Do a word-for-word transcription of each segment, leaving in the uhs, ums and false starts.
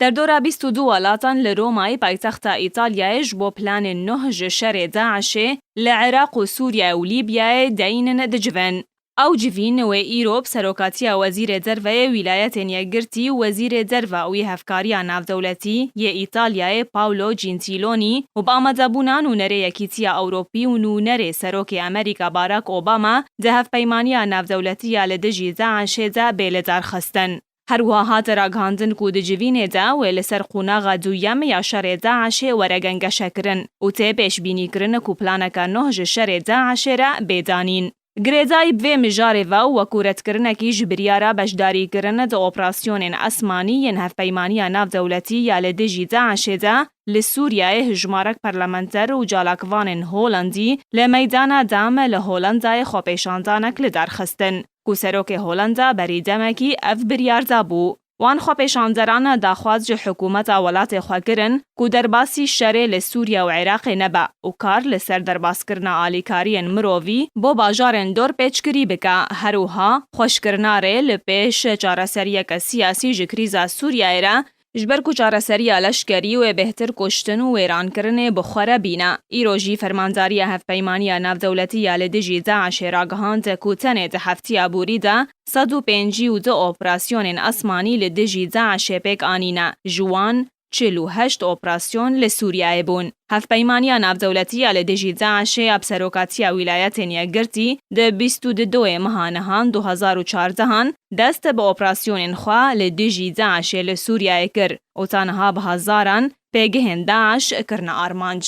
Derdora bîst û du welatan li Romayê paytexta Îtalyayê ji bo planên nuh ji şerê DAIŞê li Iraq û Sûriye û Lîbyayê deynin dicivin. Ew civîn wê îro bi serokatiya Wezîrê Derve yê Wîlayetên Yekgirtî û Wezîrê Derve û yê Hevkariya Navdewletî yê Îtalyayê Paolo Gentiloni û bi amadebûna nûnerê Yekîtiya Ewropî û nûnerê Serokê Amerîka Barack Obama di Hevpeymaniya Navdewletî ya li dijî DAIŞê de bê lidarxistin. Her wiha hate ragihandin ku di civînê de wê li ser qonaxa duyem ya şerê DAIŞê were gengeşekirin û tê pêşbînîkirin ku planeke nuh ji şerê DAIŞê re bê danîn. Girêdayî bi vê mijarê ve û wekû redkirinekî ji biryara beşdarîkirin di operasyonên esmanî yên Hevpeymaniya Navdewletî ya li dijî DAIŞê de li Sûriyeyê hijmarek parlamenter û çalakvanên Holandî li meydana Dam li Holandayê xwepêşandanek li dar xistin, ku serokê Holanda berî demekî ev biryar dabû. Wan xwepêşanderan daxwaz ji hikûmeta welatê xwe kirin ku derbasî şerê li Sûriye û Iraqê nebe û kar li ser derbaskirina alîkariyên mirovî bo bajarên dorpêçkirî bike. Her wiha xweşkirina rê li pêş çareseriyeke siyasî ji krîza Sûriyeyê re, ji ber ku çareseriya leşkerî wê bêhtir kuştin û wêrankirinê bi xwe re bîne. Îro jî Fermandariya Hevpeymaniya Navdewletî ya li dijî DAIŞê ragihand ku tenê di heftiya borî de sed û pêncî û du operasyonên esmanî li dijî DAIŞê pêk anîne, ji wan çil û heşt operasyon li Sûriyeyê bûn. Hevpeymaniya Navdewletî ya li dijî DAIŞê ya bi serokatiya Wîlayetên Yekgirtî di bîst û du ê meha nihan du hezar û çardehan dest bi operasyonên xwe li dijî DAIŞê li Sûriyeyê kir û ta niha bi hezaran pêgehên DAIŞ kirine armanc.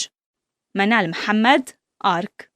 Menal Mihemed, ARK.